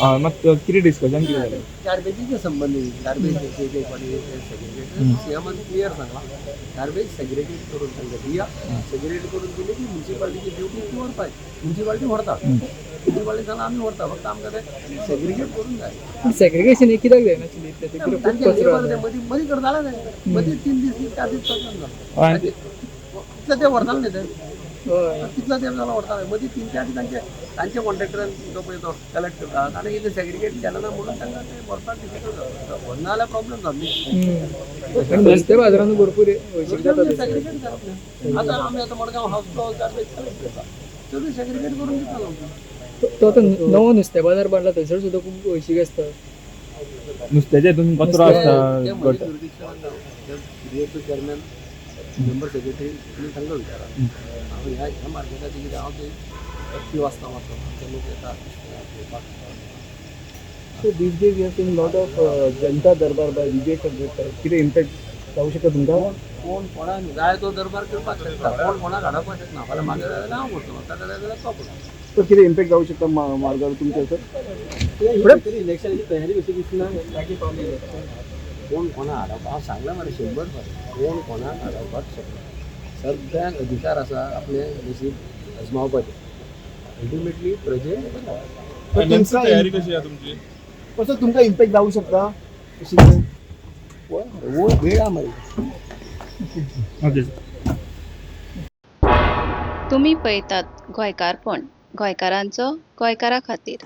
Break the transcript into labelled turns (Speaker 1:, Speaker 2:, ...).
Speaker 1: हय, मात कितें डिस्कशन कितें जालें?
Speaker 2: गार्बेजीचे संबंदीत, गार्बेज सेग्रिगेट, सीएमान क्लियर सांगला, गार्बेज सेग्रिगेट करून तांकां दिया. सेग्रिगेट करून दिली की म्युन्सिपाल्टीची ड्युटी ती व्हरपाची. म्युन्सिपाल्टी व्हरता, म्युन्सिपाल्टी सांगला आमी व्हरता, फक्त आमकां ते सेग्रिगेट करून जाय.
Speaker 3: सेग्रिगेशन हे कित्याक जायना ऍक्च्युली इतलें? ते कितें खूब
Speaker 2: तांचे
Speaker 3: कचरो
Speaker 2: लेबर ते
Speaker 3: आसा.
Speaker 2: मदीं मदीं करताले, ते मदीं 3 दीस 4 दीस करता.
Speaker 1: हय, आनी
Speaker 2: तितले ते व्हरताले न्ही ते.
Speaker 3: हय.
Speaker 2: तितलो तेंप जालो व्हरताले. मदीं 3-4 दीस तांचे तांचे कॉन्ट्रॅक्टरान तो पळय तो कलेक्ट करता आनी कितें सेग्रिगेट केलें ना म्हणून तांकां ते व्हरपाक डिफिकल्ट जाता. व्हरना जाल्यार प्रॉब्लम जाता न्ही.
Speaker 3: आनी नुस्तें बाजारान भरपूर हळशीक जाता थंयसर.
Speaker 2: सेग्रिगेट करप न्ही. आतां आमी आतां मडगांव हावस तो गार्बेज कलेक्ट करता, चडूय सेग्रिगेट करून दिता लोकांक.
Speaker 3: तो आतां नवो नुस्तें बाजार बांदला, थंयसर सुद्दां खूब हळशीक आसता.
Speaker 1: नुस्त्याच्या हितून कचरो
Speaker 3: नुस्तें-
Speaker 1: आसता.
Speaker 2: ते म्हजे
Speaker 1: गटर.
Speaker 2: जुरिडिक्शनान ना. सीएचो, चेअरमॅन, मेंबर, सेक्रेटरी, तुमी तांकां विचारा. हांव ह्या ह्या मार्केटाचें कितें, हांव ते एक्टीव आसता मातसो. आमचे लोक येता घेवपाक.
Speaker 4: So these days we have seen lot of Janata Darbar by Vijay Sardesai. कितें इम्पॅक्ट जावं शकता तुमकां?
Speaker 2: कोण कोण कोणाक जाय तो दरबार करपाक शकता. कोण कोणाक हाडपाक शकना. फाल्यां म्हाका जाय जाल्यार हांव करतलो, ताका जाय जाल्यार तो करतलो.
Speaker 4: तर कितें इम्पॅक्ट जावं शकता मार्गार तुमच्या सर?
Speaker 5: इलेक्शनाची तयारी कशी दिसना, लागीं पावली इलेक्शन.
Speaker 2: कोण कोणाक हाडप, हांव सांगलां मरे 100 फावट, कोण कोणाक हाडोवपाक शकना. सगळ्यांक अधिकार आसा आपलें नशीब अजमावपाचें. अल्टिमेटली प्रजे
Speaker 4: तुमकां
Speaker 6: तयारी कशी आहा तुमची?
Speaker 4: कसो तुमकां इम्पॅक्ट जावं शकता अशी कितें?
Speaker 2: वेळ आहा मरे.
Speaker 1: ओके.
Speaker 7: तुमी पळयतात गोंयकारपण, गोंयकारांचो गोंयकारा खातीर.